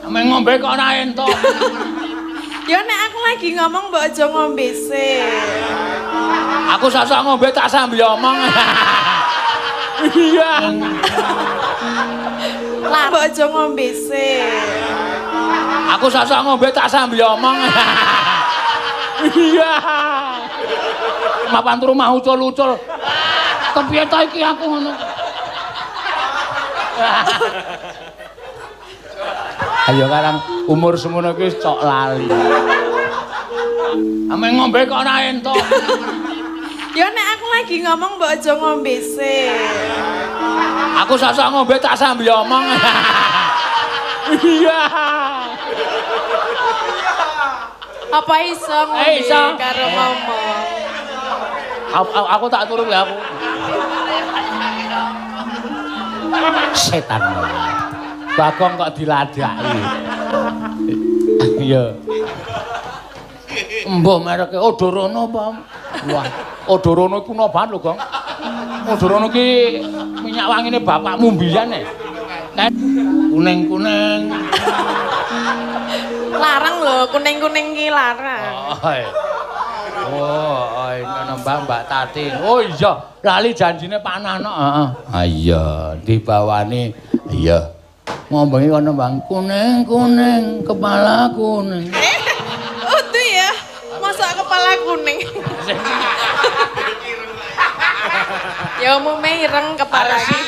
Ame ngombe kok ora entuk. Ya nek aku lagi ngomong mbok aja ngombe sik. Aku sosok ngombe tak sambil omong. Iya. Lah mbok aja ngombe sik. Aku sosok ngombe tak sambil omong. Iya. Mapan turu mah ucul-ucul. Kepiye ta iki aku ngono. Ayo karang umur semono iki wis cok lali. Ame ngombe kok ora entuk. Ya nek aku lagi ngomong mbok aja ngombe sik. Aku sosok ngombe tak sambil omong. Iya. Apa iso ngombe karo ngomong? Aku tak turu ya aku. Setan. Bagong kok diladaki. Iya. Mbah mereke Odorono apa? Wah, Odorono iku kuno banget lho, Gong. Odorono ki minyak wangine bapakmu mbiyen e. Kuning-kuning. Larang lho, kuning-kuning ki larang. Oh, ngono Mbak Tati. Oh iya, lali janjine Pak Nano. Heeh. Ah iya, dibawani. Iya. Ngombengi kono Bang, kuning-kuning, kepala kuning. Utuh ya. Masa kepala kuning. Ya umume ireng kepala iki.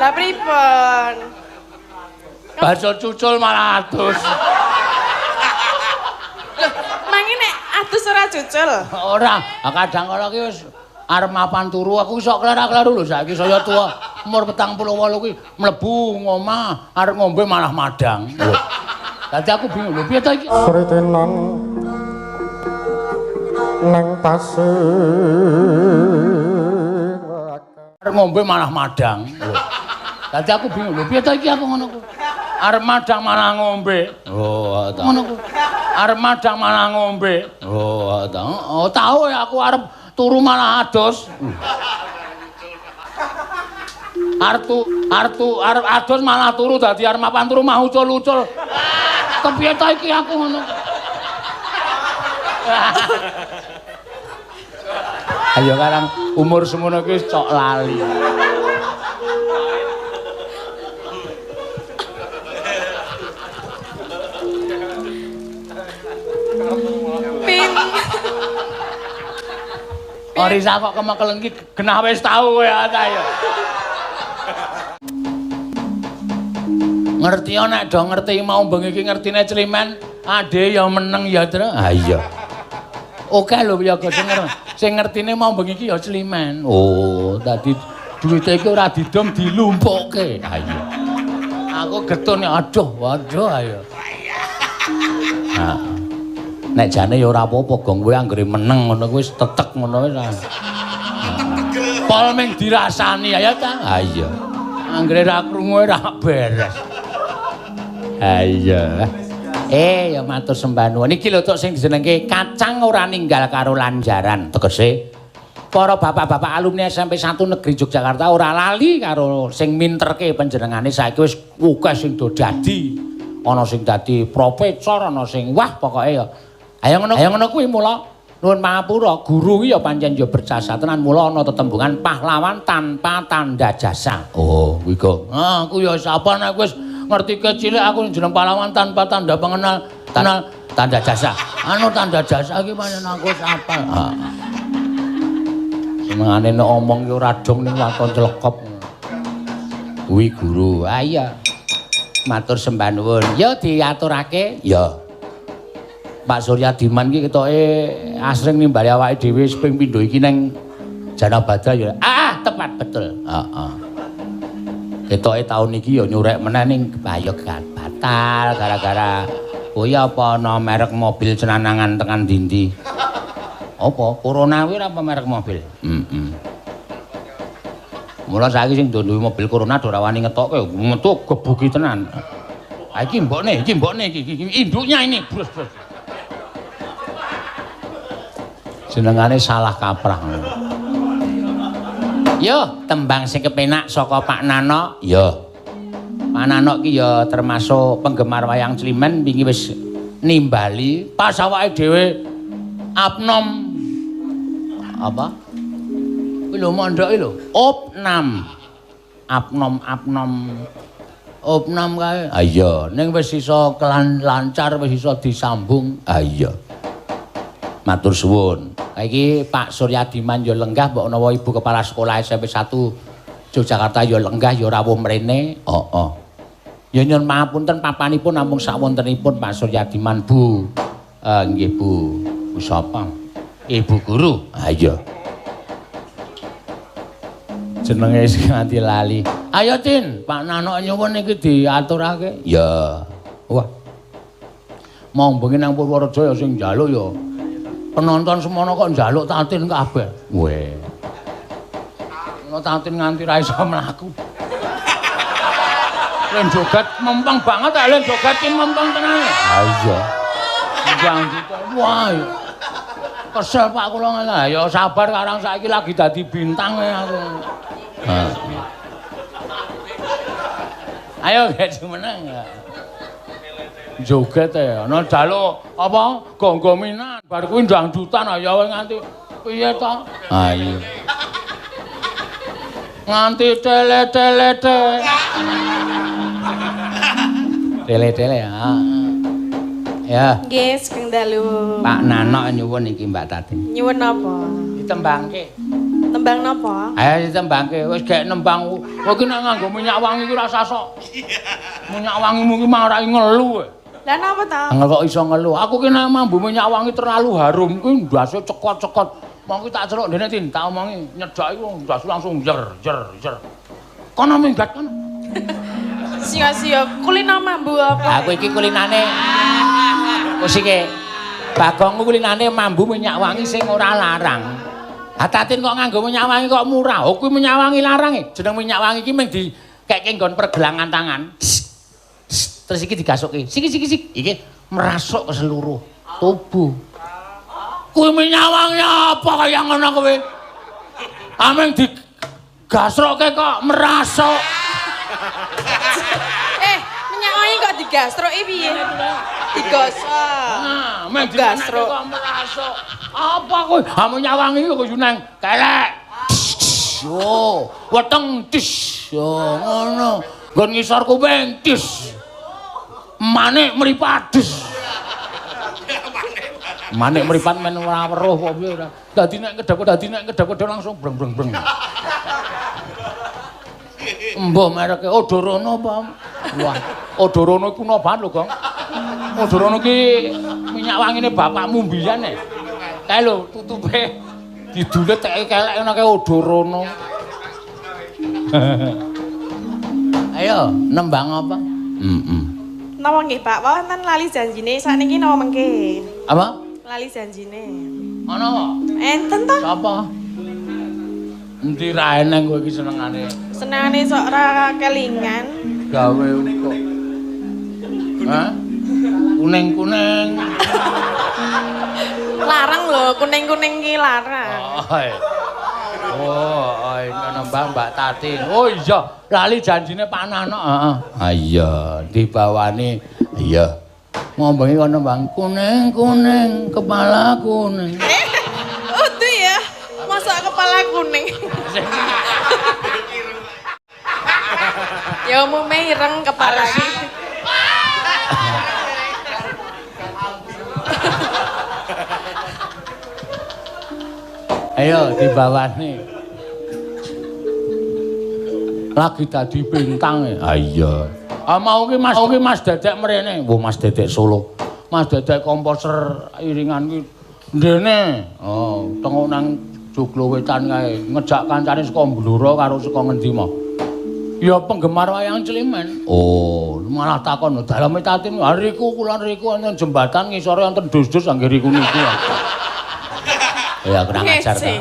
Lah pripun? Bakso cucul malah adus. Loh, mangi nek adus ora cucul? Ora, kadang kala ki wis arep mapan turu aku iso kleru-kleru lho saiki saya tuwa umur 48 kuwi mlebu ngomah arep ngombe malah madang. Lho. Dadi aku bingung lho piye ta iki? Kritenan nang pasir. Arep ngombe malah madang. Lho. Dadi aku bingung lho piye ta iki aku ngono ku. Arep madang malah ngombe. Oh, ngono ku. Arep madang malah ngombe. Oh, oh tau ya aku arep turu malah adus. Arep adus malah turu dadi arep mapan turu mah ucul-ucul. Kepiye ta iki aku ngono. Ayo karang umur semono iki wis cok lali. Orisa kok kemekelen iki genah wis tau kowe ta ya. Ngerti nek do ngerti mau bengi iki ngertine Climen, ade ya meneng ya, Tru. Ha iya. Oke lho ya sing ngertine mau bengi iki ya Climen. Oh, dadi duwite iki ora didom dilumpukke. Ha iya. Aku getun aduh, waduh ayo. Ha. Nek jane ya ora apa-apa, Gong, kowe anggere meneng ngono kuwi wis tetek ngono wis. Pol ming dirasani ya ta? Ha iya. Anggere ra krungu ora beres. Ha iya. Ya matur sembah nuwun. Iki lho tok sing dijenengke kacang ora ninggal karo lanjaran. Tegese para bapak-bapak alumni SMP 1 Negeri Yogyakarta ora lali karo sing minterke panjenengane saiki wis akeh sing do dadi. Ana sing dadi profesor, ana sing wah pokoke ya. Ayo ngono kuwi mula nuwun pangapura, guru ki ya pancen ya berjasa tenan mula ana tetembungan pahlawan tanpa tanda jasa. Oh, kuwi kok. Ah, aku ya sapa nek wis ngerti kecilik aku jeneng pahlawan tanpa tanda pengenal, tanda jasa. Anu tanda jasa iki pancen aku wis apal. Heeh. Senengane nek omong ki ora dong ning waton celekop. Kuwi guru. Ah iya. Matur sembah nuwun. Ya diaturake. Ya. Pak Surya Diman iki ketoke asring nimbali awake dhewe ping pindho iki nang Janabadra ya. Ah, tepat betul. Heeh. Ketoke taun iki ya nyurek meneh ning ayo batal gara-gara oh ya apa ana merek mobil cenanangan tekan dindi. Apa? Corona kuwi apa merek mobil? Heeh. Mula saiki sing duwe mobil Corona ora wani ngetokke, metu gebuki tenan. Ah iki mbokne, iki induknya ini, brus. Jenengane salah kaprah. Yo, tembang sing kepenak saka Pak Nano. Yo. Pak Nano ki ya termasuk penggemar wayang Climen, wingi wis nimbali pas awake dhewe apnom apa? Kuwi lho mondoke lho, opnam. Apnom apnom opnam kae. Ha iya, ning wis iso lancar, wis iso disambung. Ha iya. Matur suwun. Iki Pak Suryadiman ya lenggah, mbok menawa Ibu Kepala Sekolah SMP 1 Yogyakarta ya lenggah ya rawuh mrene. Heeh. Ya nyuwun pangapunten papanipun namung sakwontenipun Pak Suryadiman, Bu. Nggih, Bu. Bu sapa? Ibu guru. Ha iya. Jenenge sing nganti lali. Ayo Tin, Pak Nano nyuwun iki diaturake. Ya. Wah. Mau bengi nang Purworejo ya sing njaluk ya. Penonton semono kok njaluk Tatin kabeh. Weh. Ono Tatin nganti ra iso mlaku. Len joget mempeng banget, len joget ki mempeng tenan. Ha iya. Wah. Kesel Pak kula ngene. Ya sabar karang saiki lagi dadi bintang aku. Ayo gek jumeneng. Joget e ana jaluk apa gonggo minan bar kuwi dangdutan ayo nganti piye to? Ha iya. Nganti tele-tele te. Tele-tele ya. Ya. Nggih, sugeng dalu. Pak Nano nyuwun iki Mbak Tatin. Nyuwun napa? Ditembangke. Tembang napa? Ayo ditembangke. Wis gek nembang. Kowe iki nek nganggo minyak wangi iki rasa sok. Minyak wangimu iki marai ngelu. Lah napa ta? Angel kok iso ngelu. Aku ki nek mambu minyak wangi terlalu harum kuwi ndase cekot-cekot. Mongko tak celuk ndene Tin, tak omongi nyedak iku ndase langsung jer jer jer. Kono minggat kono. Sia-sia kulino mambu apa? Aku iki kulinane kusike. Bagongku kulinane mambu minyak wangi sing ora larang. Ha Tatin kok nganggo minyak wangi kok murah. Oh kuwi minyak wangi larang e. Jeneng minyak wangi iki mung dikeke nggon pergelangan tangan. Terus iki digasuki. Siki siki siki. Iki merasuk ke seluruh tubuh. Kuwi minyak wangi apa kaya ngono kowe? Ameng digasroke kok merasuk. Minyak wangi kok digasroki piye? Digosok. Nah, meng digasrok kok merasuk. Apa kowe? Ha minyak wangi kok yo nang kelek. Yo, weteng tis. Yo ngono. Nggon ngisor kuping tis. Manik mripat des. Manik mripat men ora weruh apa piye ora. Dadi nek kedhok-kedhok langsung breng-breng-breng. Mbah mereke Odorono apa? Wah, Odorono iku kuno banget lho, Gong. Odorono ki minyak wangine bapakmu mbiyen e. Kae lho tutupe didulet teke kelek ngono kae Odorono. Ayo, nembang apa? Heeh. Napa nggih, Pak? Wonten lali janjine sakniki napa mengke? Apa? Lali janjine. Ana apa? Enten ta? Sapa? Endi ra eneng kowe iki senengane? Senengane sok ora kelingan. Gawe kok. Hah? Kuning-kuning. Larang lho, kuning-kuning ki larang. Oh, nembang Mbak Tatin. Oh iya, lali janjine Pak Nano. Heeh. Ha iya, dibawani. Iya. Ngombengi kono nembang kuning-kuning, kepala kuning. Utuh ya. Masa kepala kuning. Ya umume ireng kepala iki. Ayo dibawani. Lagi dadi bintang e. Ha iya. Ah mau ki Mas Dedek mrene. Wah Mas Dedek Solo. Mas Dedek komposer iringan ki ndene. Oh, tengok nang Joglo Wetan kae ngejak kancane saka Blora karo saka ngendi mau. Ya penggemar wayang Climen. Oh, malah takon daleme Tatin. Riku kula riku wonten jembatan ngisore wonten dus-dus anggere riku niku. Ya kurang ajar ta.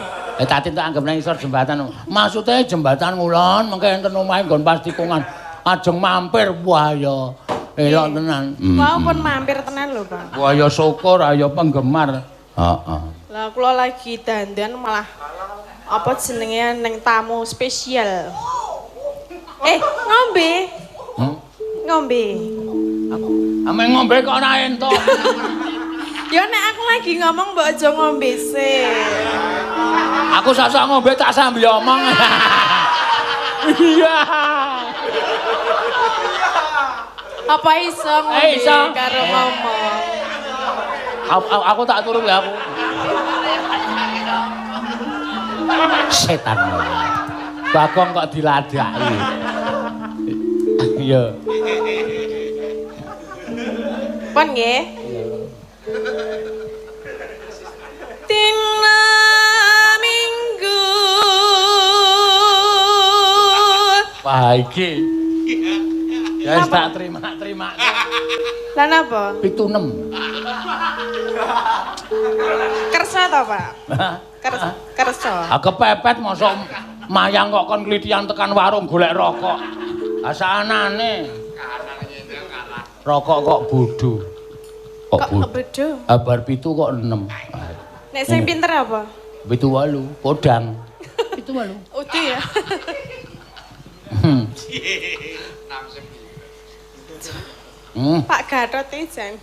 Tatin tak anggap nang isor jembatan. Maksude jembatan ngulon mengke enten omahe nggon pas tikungan. Ajeng mampir wah ya elok tenan. Wah pun mampir tenan lho, Pak. Wah ya syukur ayo penggemar. Heeh. Lah kula lagi dandan malah Apa jenenge neng tamu spesial. Ngombe. Ngombe. Ame ngombe kok ora entuk. Ya nek aku lagi ngomong mbok aja ngombe sik. Aku sak-sak ngombe tak sambil omong. Iya. Apa iso ngombe karo ngomong? Aku tak turu ya aku. Setan. Bagong kok diladaki. Iya. Pon nggih. Dina Minggu. Wah iki. Ya wis tak terima-terima. Lah napa? 76. Kersa to, Pak? Kersa. Ah kepepet mosok mayang kok kon klitian tekan warung golek rokok. Ah saanane. Rokok kok bodho. Kok bodho? Ah bar 7 kok 6. Nek sing pinter apa? 7 8, podang. 7 8. Udu ya. Pak Gatot iki jan.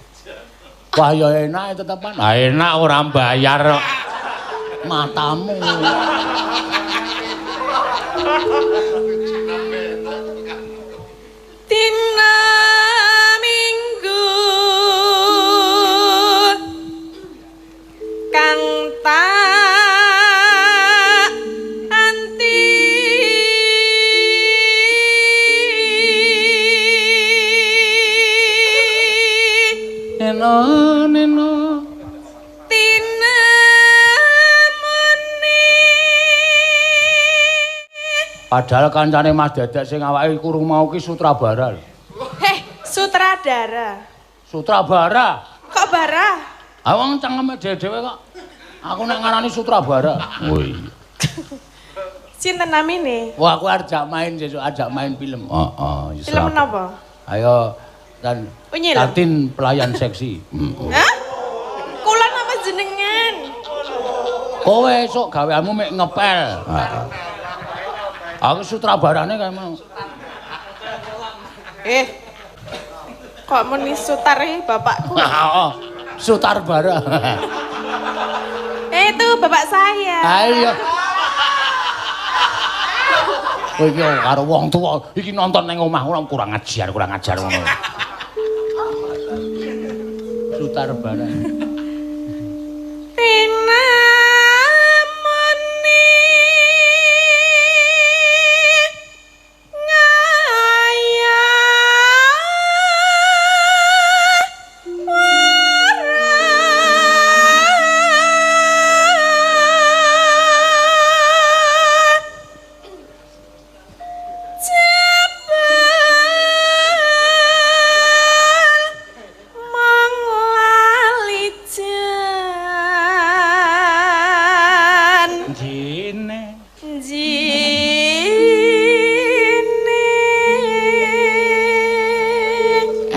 Wah ya enak tetepan. Ah enak ora bayar kok. Matamu. Dina Minggu kang tak anti neno neno tinemoni. Padahal kancane Mas Dedek sing awake kurung mau ki Sutrabara lho. Heh, sutradara. Sutrabara. Kok bara? Ah wong cangkeme dhewe kok. Aku nek ngarani Sutrabara. Oh iya. Sinten namine? Wah, aku ajak main sesuk, ajak main film. Heeh, film napa? Ayo dan Tatin pelayan seksi. Hah? Kula napa jenengan? Kowe esuk gaweanmu mek ngepel. Heeh. Aku sutrabarane kae mau. Kok muni sutare bapakku? Heeh. Sutarbara. Itu bapak saya. Ayo. Kowe iki karo wong tuwa iki nonton ning omah ora kurang ajar ngono. Sutarbara. Tinamoni ngaya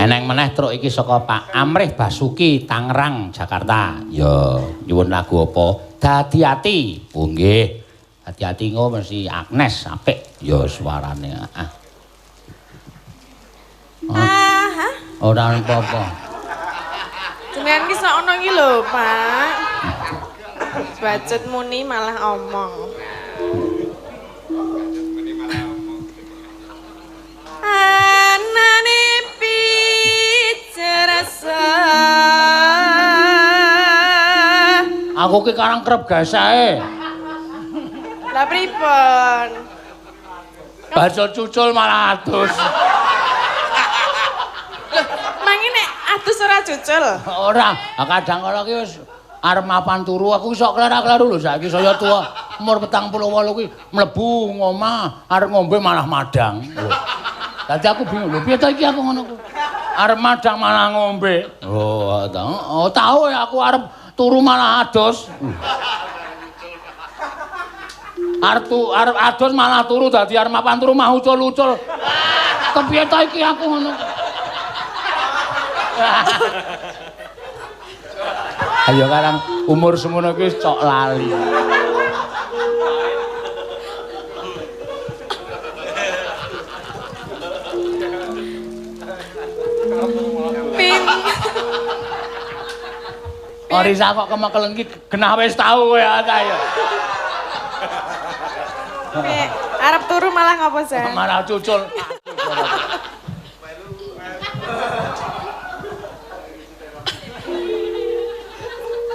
Eneng meneh truk iki saka Pak Amrih Basuki Tangerang Jakarta. Ya, nyuwun lagu apa? Dadi ati. Oh nggih. Dadi ati engko mesti Agnes apik ya suarane. Heeh. Ah, ora apa-apa. Jenengan ki sok ono iki lho, Pak. Bacut muni malah omong. Anane pijerasa. Aku ki karang kerep gasae. Lah pripun? Bacut cucul malah adus. Loh, mangi nek adus ora cucul? Ora, kadang kala ki wis arep mapan turu aku sok klerak-kleru lho saiki saya tuwa umur 48 kuwi mlebu ngomah arep ngombe malah madang. Dadi aku bingung lho piye to iki aku ngono ku. Arep madang malah ngombe. Oh, oh tau ya aku arep turu malah adus. Arep adus malah turu dadi arep mapan turu mah ucul-ucul. Kepiye to iki aku ngono. Ayo karang umur semono iki cok lali. Pin. Orisa kok kemekelen iki genah wis tau kowe ta ya. Arep turu malah ngopo, Sa? Malah cucul.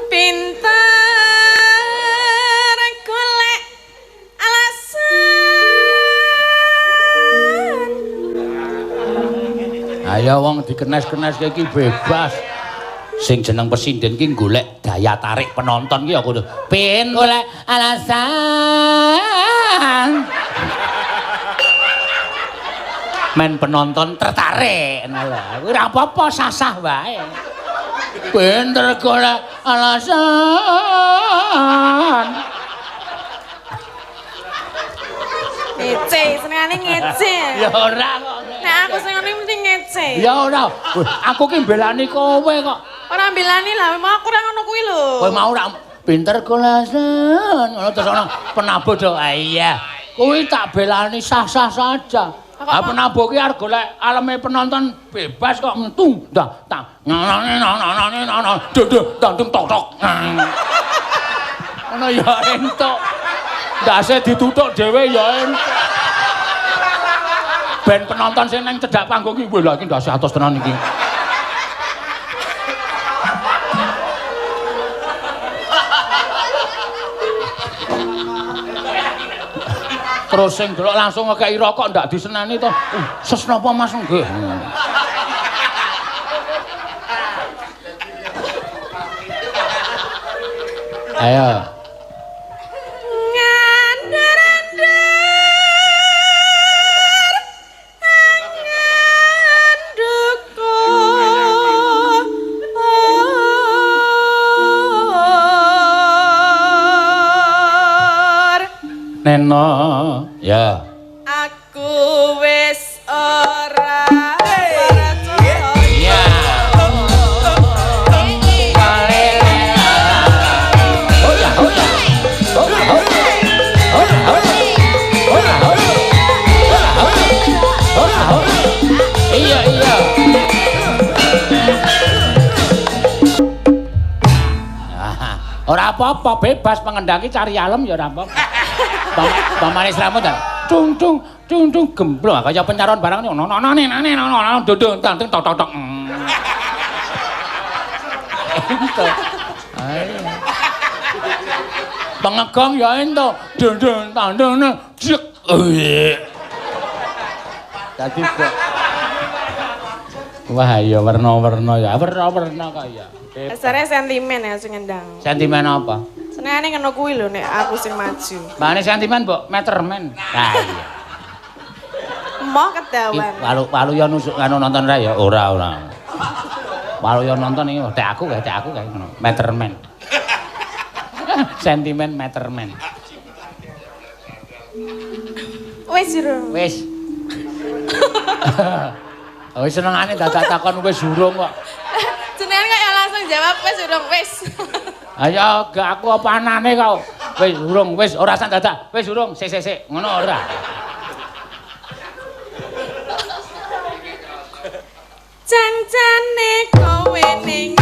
Pinter golek alasan. Ayo wong dikenes-kenes iki bebas. Sing jeneng pesinden ki golek daya tarik penonton ki ya kudu pin golek alasan. Men penonton tertarik ngono lho. Ora apa-apa sasah wae. Pinter golek alasan. Ngece, senengane ngece. Ya ora kok. Nek aku sing ngene mesti ngece. Ya ora. Aku ki mbelani kowe kok. Ora mbelani lah, mau aku ora ngono kuwi lho. Kowe mau ora pinter golek alasan. Ngono terus ana penabuh do. Ah iya. Kuwi tak belani sah-sah saja. Ah penabuh ki arep golek aleme penonton bebas kok metu. Dah tak nganane nanane nana duh tok tok tok. Ngono ya entuk. Ndase dituthuk dhewe ya entuk. Ben penonton sing nang cedhak panggung ki wah lha iki ndase atos tenan iki. Terus sing delok langsung ngekeki rokok ndak diseneni to. Ses napa Mas nggih. Ayo. Ngandar-andar angan dukur. Neno. Ya. Aku wis ora percaya. Iya. Oh ya, oh ya. Oh ya, oh ya. Oh ya, oh ya. Oh ya, oh ya. Oh ya, oh ya. Iya, iya. Ora apa-apa, bebas pengendang ki cari alem ya ora apa-apa. Pamane selamat ta. Cung cung cung cung gemblong kaya pencaron barang ngono nono nene nono nono dodong tang tok tok tok. Entuk. Ayo. Pengegong ya entuk. Dodong tang dong jek. Dadi kok. Wah ya werna-werna ya, werna-werna kok ya. Dasare sentimen ya sing ngendang. Sentimen apa? Senengane ngono kuwi lho nek aku sing maju. Mbane sentimen mbok metermen. Lah iya. Emoh kedawan. Walu yo nusuk anu nonton ra ya? Ora ora. Walu yo nonton iki tek aku kae ngono. Metermen. Sentimen metermen. Wis urung. Wis. Wis senengane dadak takon wis urung kok. Jenengan kok ya langsung jawab wis urung wis. Ayo gak aku apa anane kok. Wis urung wis ora sak dadak. Wis urung sik sik sik ngono ora. Cancane kowe ning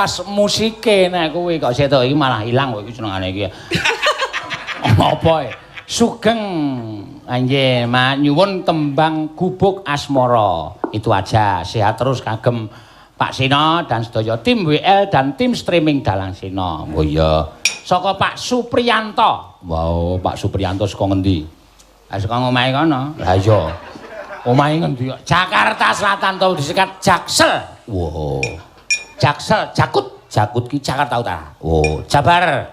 pas musike nek kuwi kok sik to iki malah ilang kok iki senengane iki. Apa e? Sugeng anjir nyuwun tembang Gubuk Asmara. Itu aja. Sehat terus kagem Pak Seno dan sedaya tim WL dan tim streaming Dalang Seno. Oh iya. Saka Pak Supriyanto. Wow, Pak Supriyanto saka ngendi? Ah saka omahe kono. Lah iya. Omahe ngendi? Jakarta Selatan to disikat Jaksel. Wow. Jaksel, Jakut. Jakut ki Jakarta Utara. Oh, Jabar.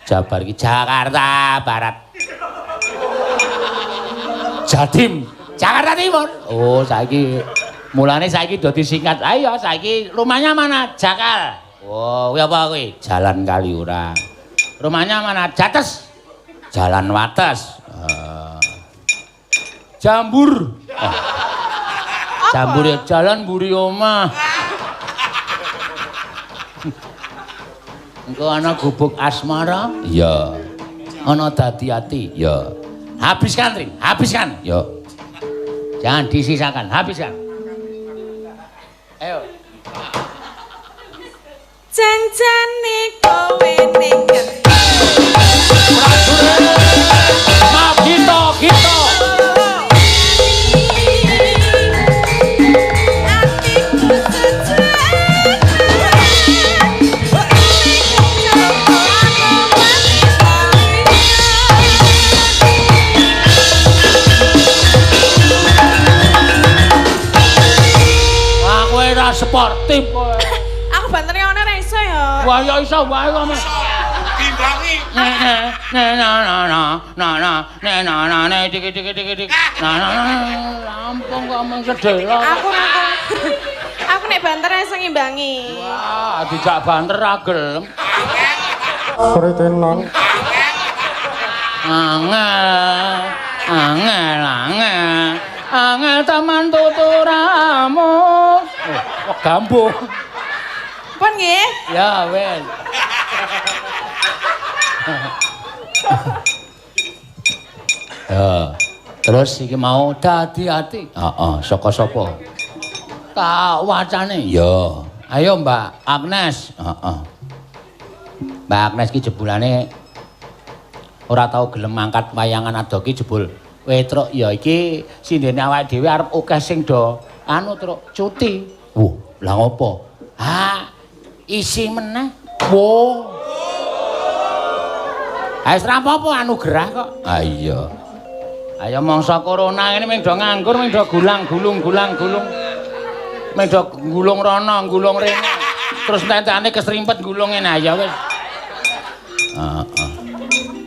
Jabar ki Jakarta Barat. Jatim, Jakarta Timur. Oh, saiki mulane saiki do disingkat. Ayo saiki rumahnya mana? Jakal. Oh, kuwi apa kuwi? Jalan Kaliurang. Rumahnya mana? Jates. Jalan Wates. Jambur. Oh. Jambur ya jalan mburi omah. Engko ana Gubuk Asmara? Iya. Ana Dadi Ati? Iya. Habiskan, Tring. Habiskan. Yo. Jangan disisakan, habiskan. Ayo. Janjane kowe ning ngendi? Maaf kita, kita. Atiku sejen. Wah, kowe ora sportif kowe. Aku bantere ngono ora iso ya. Wah, ya iso wae kok. Timbangi. Ne ne na na na na na ne na na ne dik dik dik dik. Na na na rampung kok mung sedela. Aku aku nek banter iso ngimbangi. Wah, dijak banter ra gelem. Pritenan. Angel, angel, angel. Angel teman tuturamu. Oh, gambuh. Pun nggih? Ya, wis. Ya, terus iki mau Dadi Ati. Heeh, saka sapa? Tak wacane. Ya. Ayo Mbak Agnes. Heeh. Mbak Agnes ki jebulane ora tau gelem mangkat wayangan ado ki jebul wetruk ya iki sindene awake dhewe arep akeh sing do anu truk cuti. Wuh, lah ngopo? Ha, isi meneh. Wo. Ha wis ra apa-apa anugerah kok. Ha iya. Ayo mangsa corona ngene mung do nganggur, mung do gulang-gulung gulang-gulung. Mung do gulung rono, gulung rene. Terus tentane kesrimpet gulung ngene ya wis. Heeh.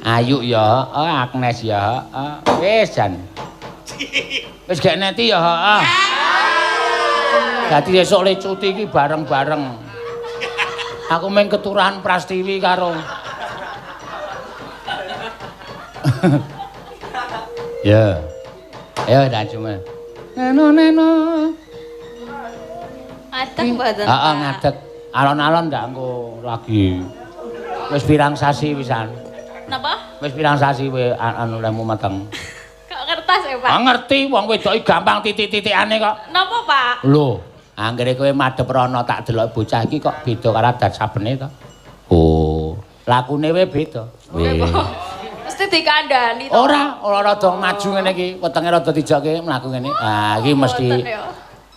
Ayu ya, oh Agnes ya, heeh. Wis jan. Wis gek neti ya, heeh. Dadi esuk le cuti iki bareng-bareng. Aku mung keturahan Prastiwi karo ya. Ayo dak cuma. Neno neno. Ngadeg mboten. Heeh, ngadeg. Alon-alon ndak engko lagi. Wis pirang sasi pisan. Napa? Wis pirang sasi kowe anu lehmu meteng. Kok kertas ya, Pak? Ah ngerti wong wedok iki gampang titik-titikane kok. Napa, Pak? Lho, anggere kowe madhep rono tak delok bocah iki kok beda karo adat sabene to. Oh, lakune wae beda. Mesti dikandani to. Ora, ora rada maju ngene iki, wetenge rada dijokke mlaku ngene. Ah, iki mesti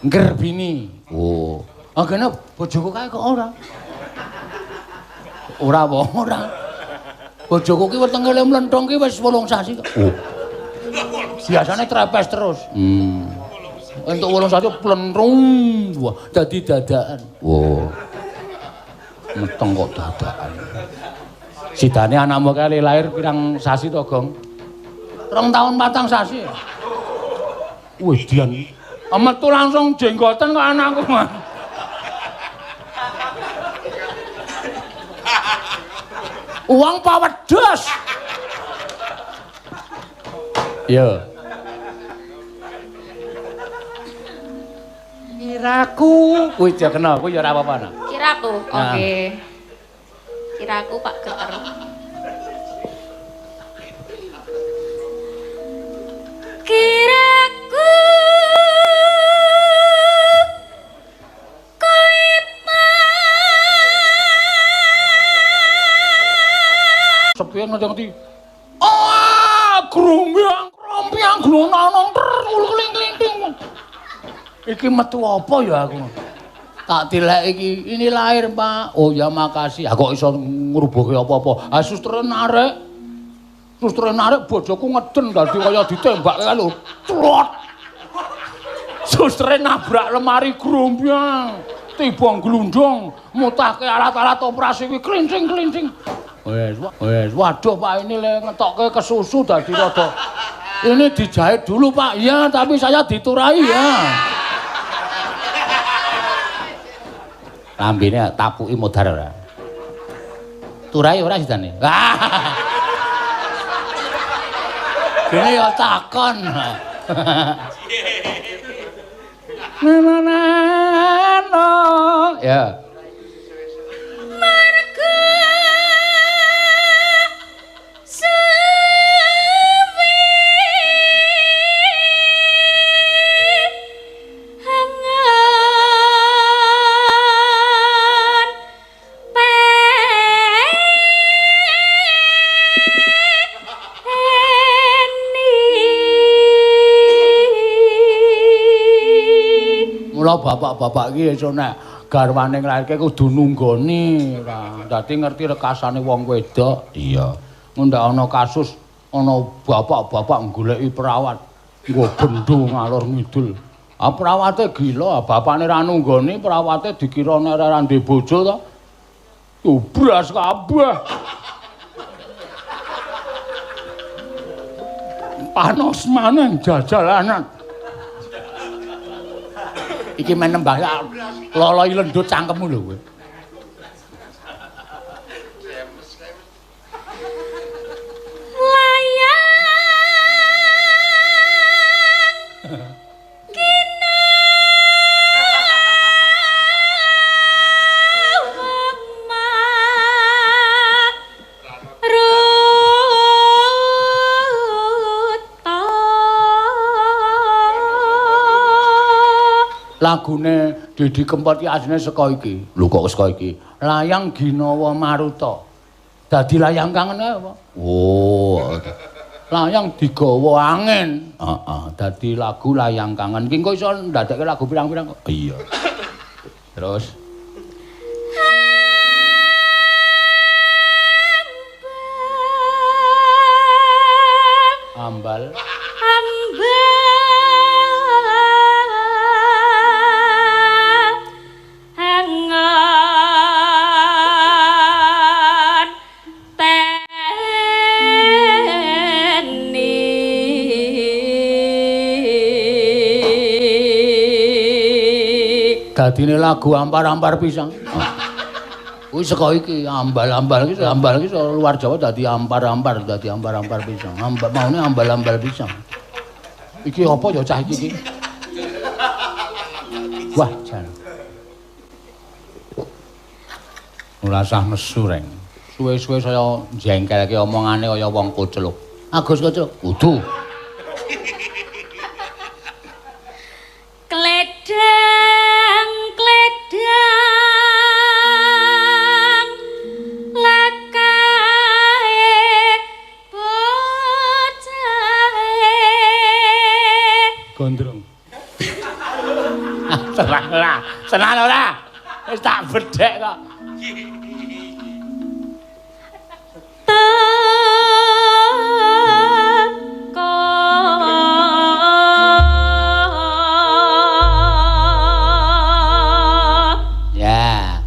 nggerbini. Oh. Ah kene bojoku kae kok ora. Ora wong ora. Bojoku ki wetenge le mlenthung ki wis 8 sasi kok. Oh. Biasane trepes terus. Entuk 8 sasi plentrung. Wah, dadi dadakan. Wah. Meteng kok dadakan. Sidane anakmu kae lahir pirang sasi to, Gong? 2 tahun 4 sasi. Wih, dian. Metu langsung jenggoten kok anakku. Uang pa wedhus. Yo. Kiraku kuwi aja kena, kuwi ya ora apa-apa nah. Kiraku, oke. Kiraku Pak Geter. Kiraku kowe piye ngerti-ngerti. Ah, grumbyang, krombyang, glonanong, kling-kling-kling. Iki metu apa ya aku? Tak tilek iki, ini lahir, Pak. Oh ya makasih. Aku kok iso ngrubuhke apa-apa. Ah suster narik. Suster narik bojoku ngeden dadi kaya ditembak kae lho. Trot. Sustere nabrak lemari grumbyang. Tiba glundung, mutahke alat-alat operasi kuwi klincing-klincing. Wes, wes, waduh Pak ini le ngetokke kesusu dadi rada. Ini dijahit dulu Pak. Iya, tapi saya diturai ya. Lambene tapuki modar ora. Turai ora sidane. Dene ya takon. Na na na. Ya. Marga suwi angan peni. Mula bapak-bapak iki iso nek garwane nglairke kudu nunggoni ora. Dadi ngerti rekasane wong wedok. Iya. Ngundak ana kasus ana bapak-bapak goleki perawat nggo bendho ngalor ngidul. Ah perawate gila, bapakne ra nunggoni, perawate dikira nek ora ndek bojo to. Tubras kabeh. Panos maneh jajalanan. Iki men nembah loloi lendut cangkemmu lho kowe. Layang kinawa maruta. Lagune Didi Kempot iki asline saka iki. Lho kok saka iki? Layang Ginawa Maruta. Dadi layang kangen apa? Oh. Layang digawa angin. Heeh, dadi lagu layang kangen. Ki engko iso ndadekke lagu pirang-pirang kok. Iya. Terus ambal ambal angan teni. Dadine lagu ampar-ampar pisang. Kuwi saka iki ambal-ambal iki, ambal iki luar Jawa dadi ampar-ampar, dadi ampar-ampar pisang. Ambal maune ambal-ambal pisang. Iki apa ya cah iki iki? Wah, jan. Ora usah nesu, Reng. Suwe-suwe saya jengkelke omongane kaya wong kocluk. Agus kocluk, kudu. Kledang kledang lakae bocahe. Gondrong. Tenang ora, tenang ora. Wis tak bedhek kok. Teko. Ya.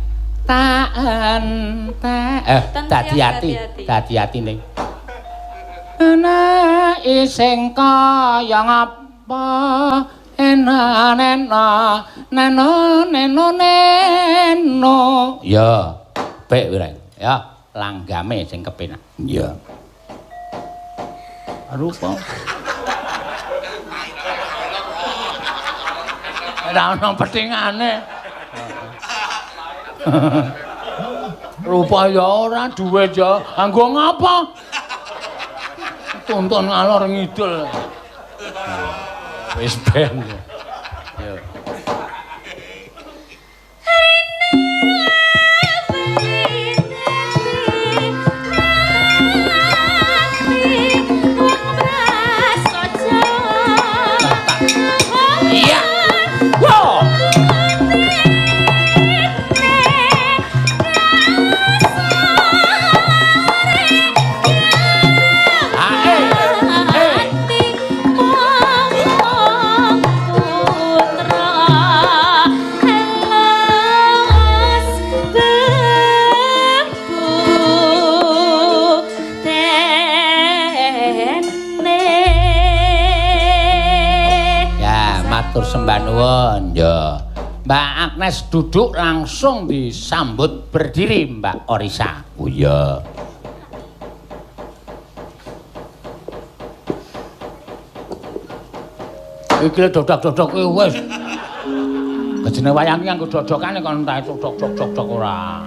Tak entek. Dadi ati, dadi ati ning. Ana ising kaya ngapa ena nena neno neno neno. Ya, pek wireng. Ya, langgame sing kepenak. Iya. Rupa. Ora ono petingane. Rupa ya ora, duwe ya. Anggo ngapa? Tuntun ngalor ngidul. Wis ben. Yo. Rina Matur sembah nuwun. Ya. Mbak Agnes duduk langsung disambut berdiri Mbak Orisa. Oh iya. Iki dodok-dodok kuwi wis. Jenenge wayang ki nganggo dodokane kon entek dodok-dodok ora.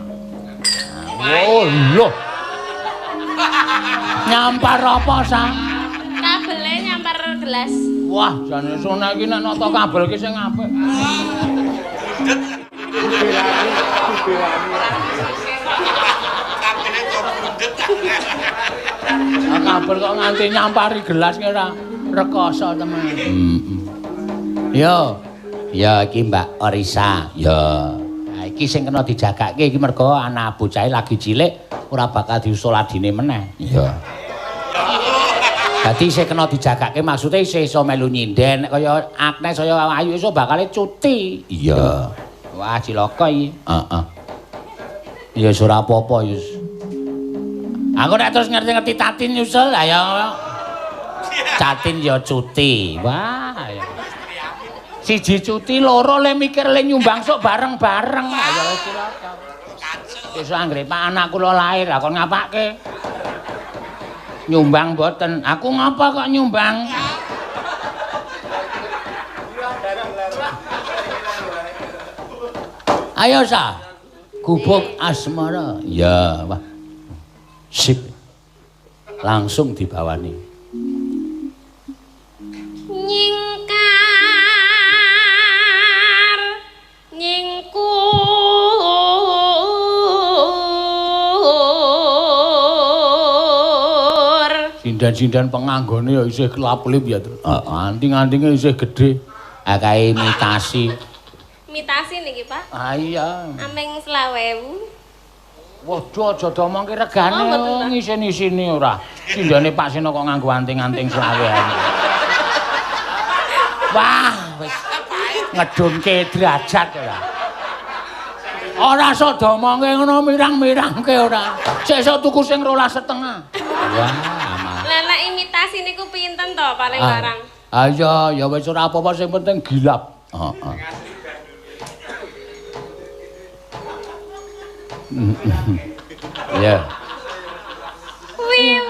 Oh lho. Nyampar apa sa? Kabele nyampar gelas. Wah, jane sone iki nek nata kabel ki sing apik. Kabel kok nganti nyampari gelas ki ora rekoso temen. Yo. Ya iki Mbak Orisa. Ya. Nah iki sing kena dijagake iki mergo anak bocahe lagi cilik ora bakal diusul adine meneh. Iya. Dadi isih kena dijagake maksude isih iso melu nyinden nek kaya Agnes kaya Ayu iso bakale cuti. Iya. Wah cilaka iki. Heeh. Ya wis ora apa-apa ya. Aku nek terus ngerti-ngerti Tatin nyusul lah ya. Tatin ya cuti. Wah ya. Siji cuti loro le mikir le nyumbang sok bareng-bareng. Ayo wis cilaka. Besok anggere Pak anak kula lahir lah kon ngapake? Nyumbang mboten. Aku ngapa kok nyumbang? Ayo sa. Gubuk asmara. Ya, wah. Sip. Langsung dibawani. Nyingkar nyingkur. Sinden-sinden penganggone ya isih kelap-kelip ya. Anting-antinge isih gedhe. Kae imitasi. Imitasi niki, Pak. Ah iya. Ameng 20.000. Waduh aja diomongke regane ngisin-isini ora. Sindene Pak Seno kok nganggo anting-anting 20.000. Wah, wis ngedunke derajat ora. Ora iso diomongke ngono mirang-mirangke ora. Sesuk tuku sing 12,5. Wah, aman. Lah nek imitasi niku pinten to paling larang? Ah iya, ya wis ora apa-apa sing penting gilap. Heeh. Ya. Wiwitane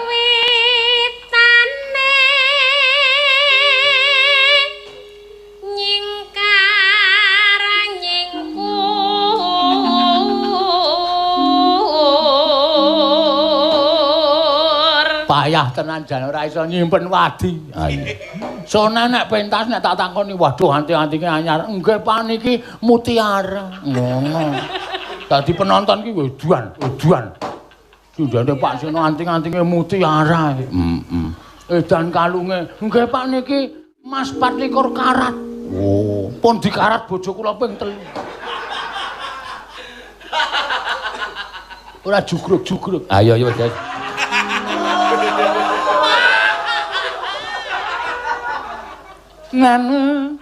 nyingkar nyingkur. Payah tenan jan ora iso nyimpen wadi. Sone nek pentas nek tak takoni waduh anting-antinge anyar. Nggih Pak niki mutiara. Ngono. Dadi penonton ki wedan, wedan. Sindene Pak Seno anting-antinge mutiara. Heeh. Edan kalunge, nggih Pak niki mas 24 karat. Oh, pun dikarat bojo kula ping 3. Ora jugruk-jugruk. Ayo ayo wis. Nganu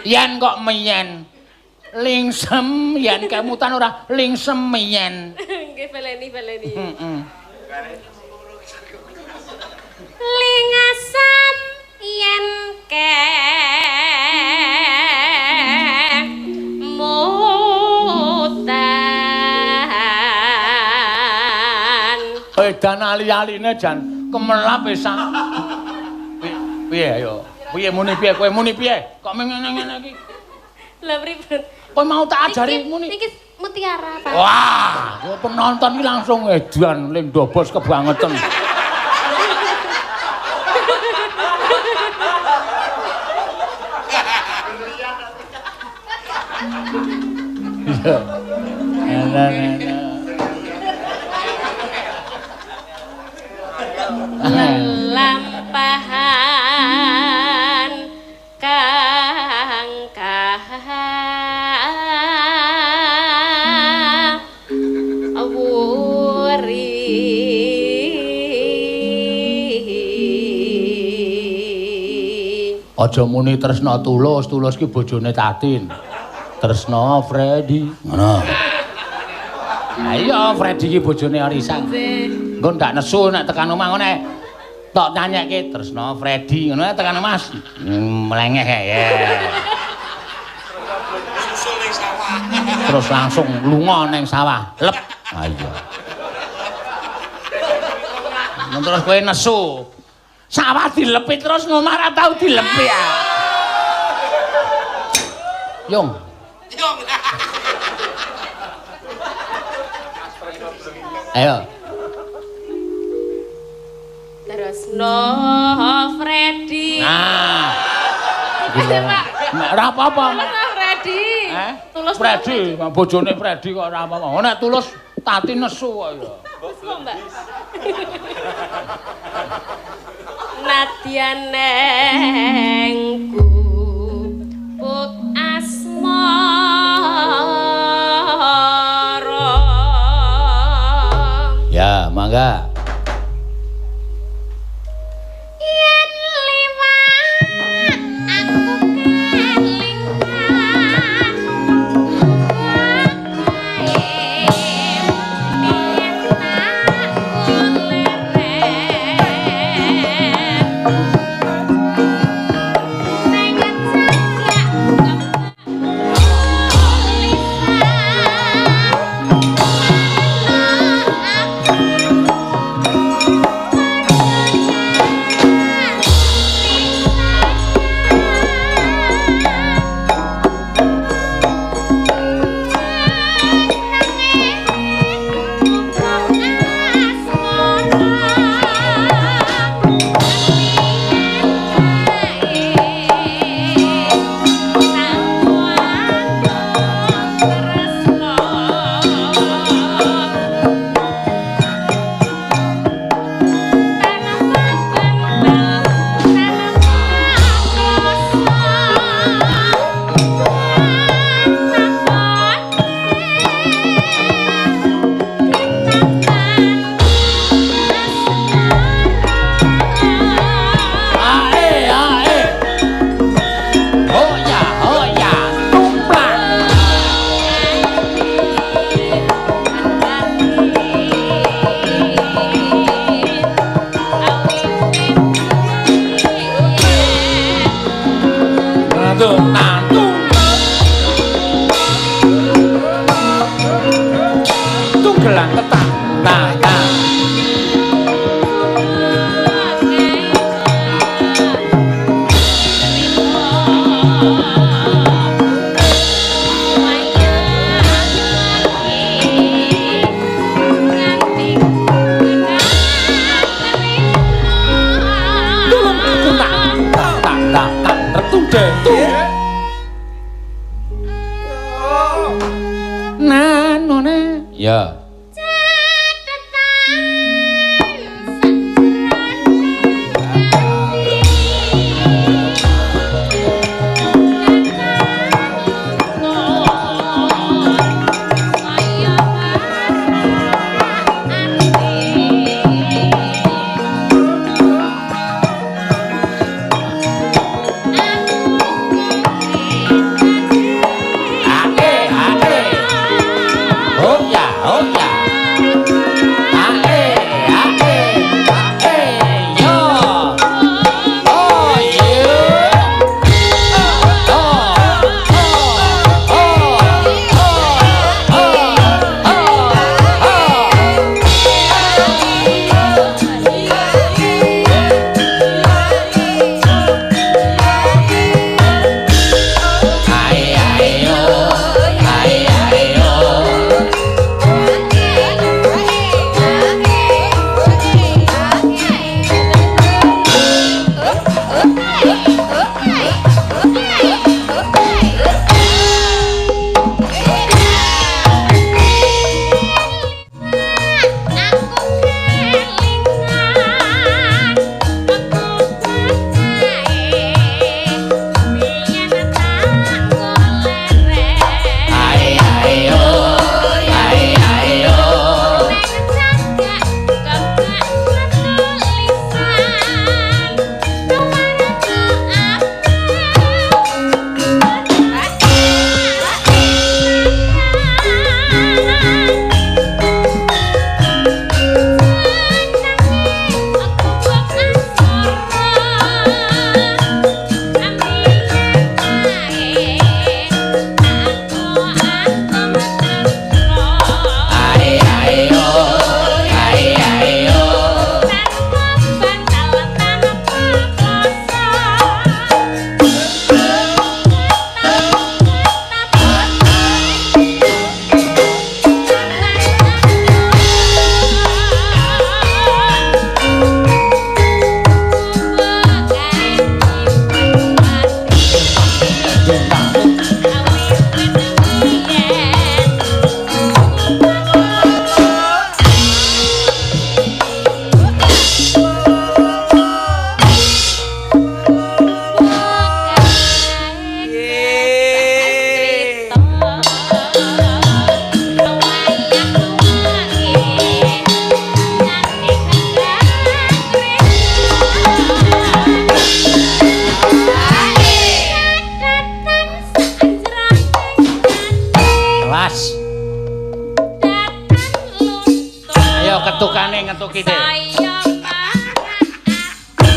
yen kok miyen lingsem yen kemutan ora lingsem miyen. Nggih baleni-baleni. Heeh. Lingasam yen kemutan. Edan ali-aline jan kemelap pisan. Piye ayo? Piye muni piye kowe muni piye? Kok ngene-ngene iki? Lah pripun? Kowe mau tak ajari muni. Niki mutiara, Pak. Wah, kowe penonton iki langsung edan ling ndobos kebangetan. Iya. Lelampahan kang kawuri. Aja muni Tresna Tulus, Tulus ki bojone Tatin. Tresna Freddy. Ngono. Ayo Freddy iki bojone Orisa. Engko ndak nesu nek tekan omah ngene. Tok nyanyekke Tresno Freddy ngono tekan omah mlengeh ya. Susul ning sawah. Terus langsung lunga ning sawah. Lep. Ayo. Terus kowe nesu. Sawah dilepi terus ngomah ora tau dilepi ya. Yung. Yung. Ayo. Tresno Freddy. Nah. Ora apa-apa. Tresno Freddy. Tulus Freddy, bojone Freddy kok ora apa-apa. Oh nek tulus Tati nesu kok ya. Tulus Mbak. Nadyan neng gubuk asmara. Ya, mangga. Yen liwat aku kelingan Ya. Ae, ae. Oh ya, oh ya. Ketukane ngetuki dhewe. Saya marah ati.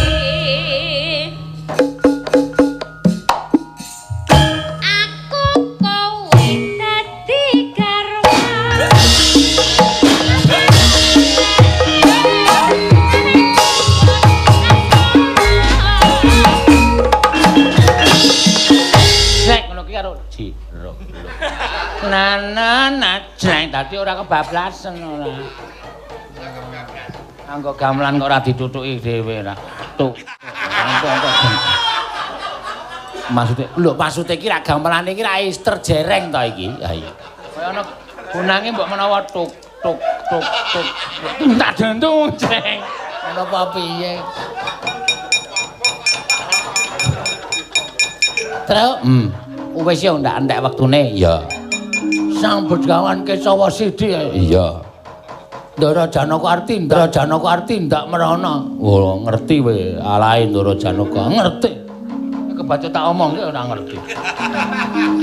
Aku kowe dadi garwa. Sek ngono ki karo ji ro. Na na na jreng dadi ora kebablasen ora. Anggo gamelan kok ora ditutuki dhewe ora. Tuk. Maksude lho maksude iki ra gamelane iki ra is terjereng to iki. Ha iya. Kaya ana gunange mbok menawa tuk tuk tuk tuk. Tak dentung jreng. Ngono apa piye? Truk, wis yo ndak entek wektune. Iya. Sang Begawan Kesawa Sidi. Iya. Ndara Janaka arti, Ndara Janaka arti ndak merana. Oh, ngerti we alahe Ndara Janaka. Ngerti. Kebaca tak omong ki ora ngerti.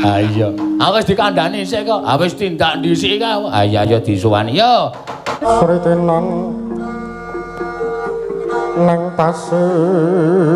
Ha iya. Aku wis dikandhani sik kok. Ha wis tindak dhisik ka. Ha iya ya disuwani yo. Sritenan nang pasir.